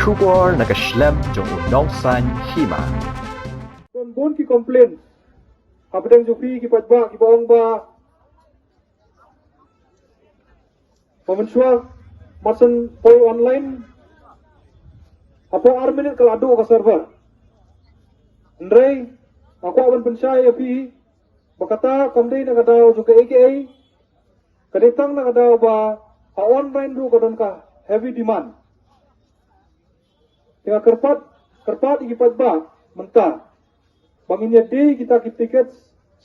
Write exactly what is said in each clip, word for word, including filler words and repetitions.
Khubor na ka shlem jong u nongsan hima. Don bun ki complain hapdeng jong phi ki paidbah kiba ong ba ba mynshuwa marsan poi online hapoh ar minit ka la duh ka server. Hynrei nga kwah ban pynshai ïa phi ba kata kam dei na ka daw jong kaei kaei, ka dei tang na ka daw ba ha online ruh ka don ka heavy demand. Te nga kyrpad, kyrpad ïa ki paidbah mynta ba ngin ïa die kita ki tickets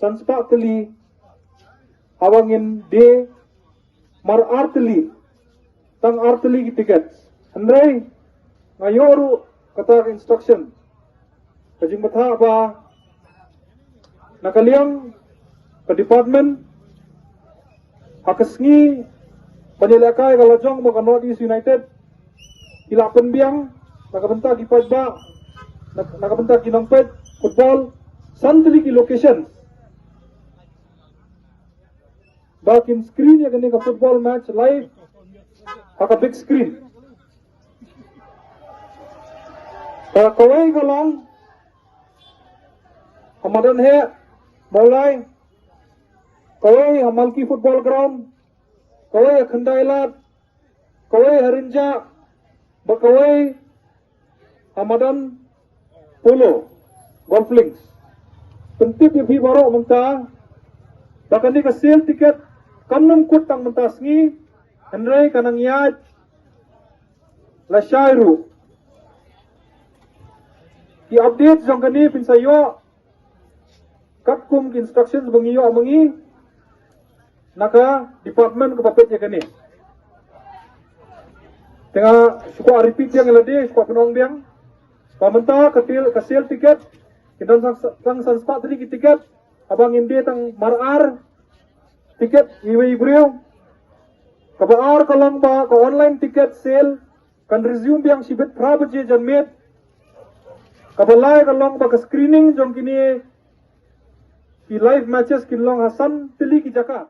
san spah tylli, haba ngin die mar ar tylli, tang ar tylli ki tickets. Hynrei nga ïoh ruh kata ka instruction, ka jingbthah ba na ka liang ka department ha ka sngi ban ïalehkai ka lajong bad ka North East United, ki la pynbiang na ka bynta ki paidbah, na, na ka bynta ki nongpeit football, san tylli ki location ba kin screen ïa kane ka football match live ha ka big screen. Ka kawei ka long ha madan heh Mawlai, kawei ha Malki Football Ground, kawei ha Khyndai Lad, kawei ha Rynjah, bad kawei ha madan Polo Golf Links. Pyntip ïa phi baroh mynta ba kane ka sale ticket kam nym kut tang mynta sngi, hynrei ka nang ïaid lashai ruh. Ki update jong kane phin sa ïoh katkum ki instructions ba ngi ïoh ma ngi na ka department kaba peit ïa kane. Te nga shu kwah repeat biang ïa lade, shu kwah pynong biang ba mynta ka til, ka sale ticket, ki don tang, tang san spah tylli ki ticket, haba ngin die tang mar ar ticket iwei i briew. Kaba ar ka long ba ka online ticket sale kan resume biang shibit phra baje janmiet. Kaba lai ka long ba ka screening jong kine ki live matches kin long ha san tylli ki jaka.